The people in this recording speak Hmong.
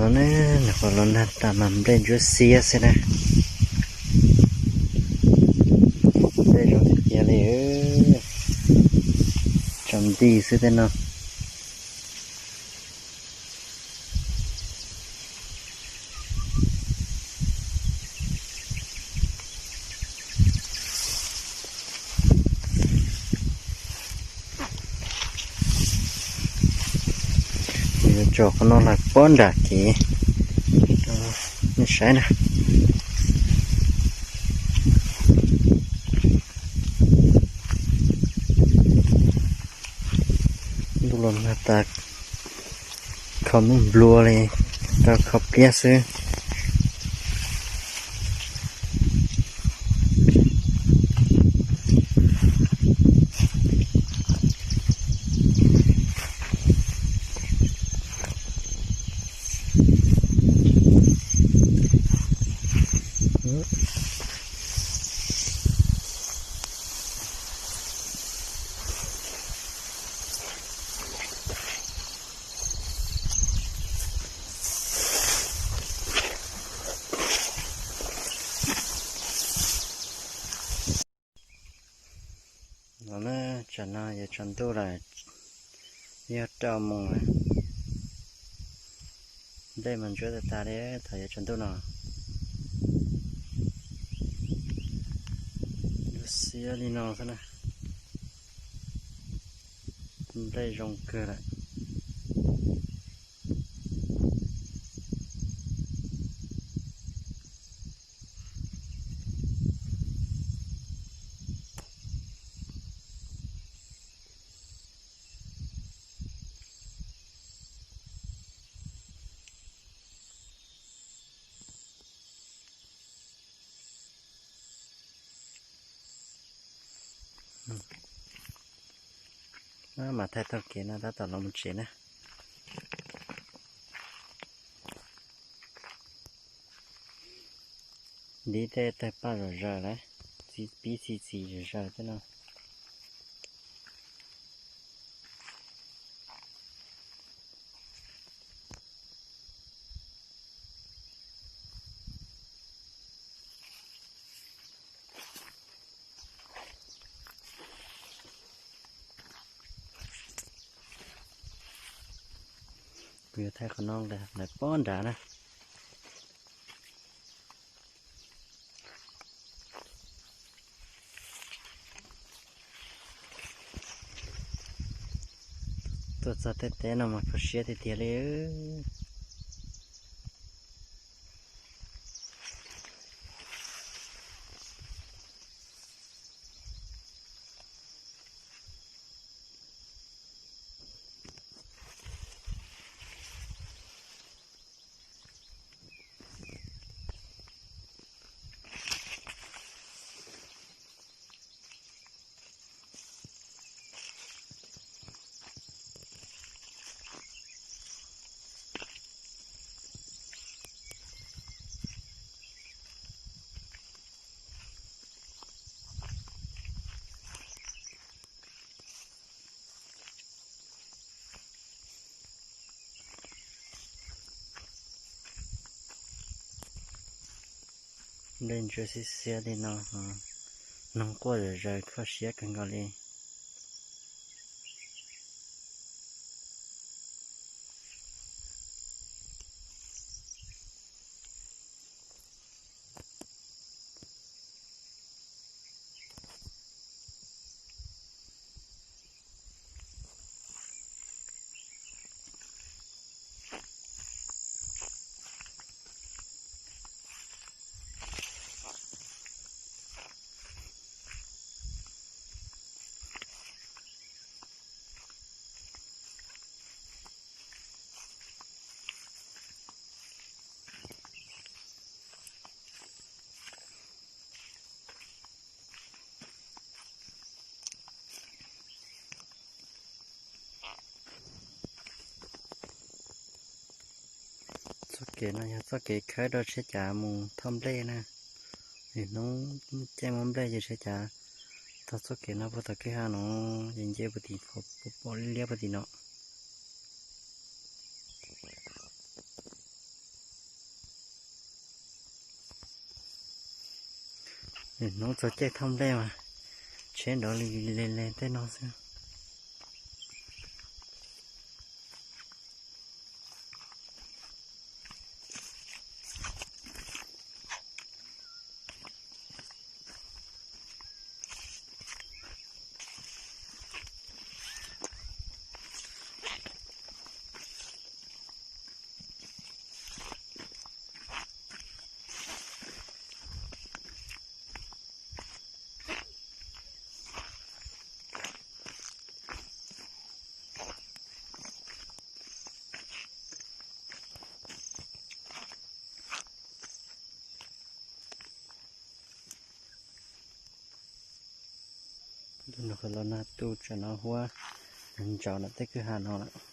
No ne, nws qhov los nag tas mas nplej ntsuab xiab xwb na. Nplej zoo tiag tiag li, tso nti xwb tej no. Yuav tso qhov no lawm pob nram kev rau nej saib na. Ntuj los nag tas, kho muaj nplua li, tau kho pliab xwb. No na, tsam no yuav tsaus ntuj lawm, yog rau moos lawm. Nplej mas ntsuab tas tas li thaum yuav tsaus ntuj no. Ntsuab xiab li no xwb na. Nplej zoo kawg lawm. Mas thaij tau kev no tab tom los mus tsev na. Dib tej tawg paj zom zaws lawm, pib txi txiv zom zaws tej no. Kuv yuav thaij qhov no lawm pob nrad na. Tuaj txog tej teb no mas kho siab tiag tiag li. Nplej ntsuab xiab xiab li no, noog quaj zom zaws kho siab kawg nkaus li. Txoj kev no yog txoj kev khawb rau tsheb cav mus thauj nplej na. Hnub caij muab nplej ces tsheb cav taug txoj kev no puag tom kwj ha no, ces nce puag tim, pom liab puag tim no. Hnub txog caij thauj nplej mas tsheb nrov li li li tej no xwb. Los no tu tsam no huab ntsaus ntawm tej kwj ha no lawm.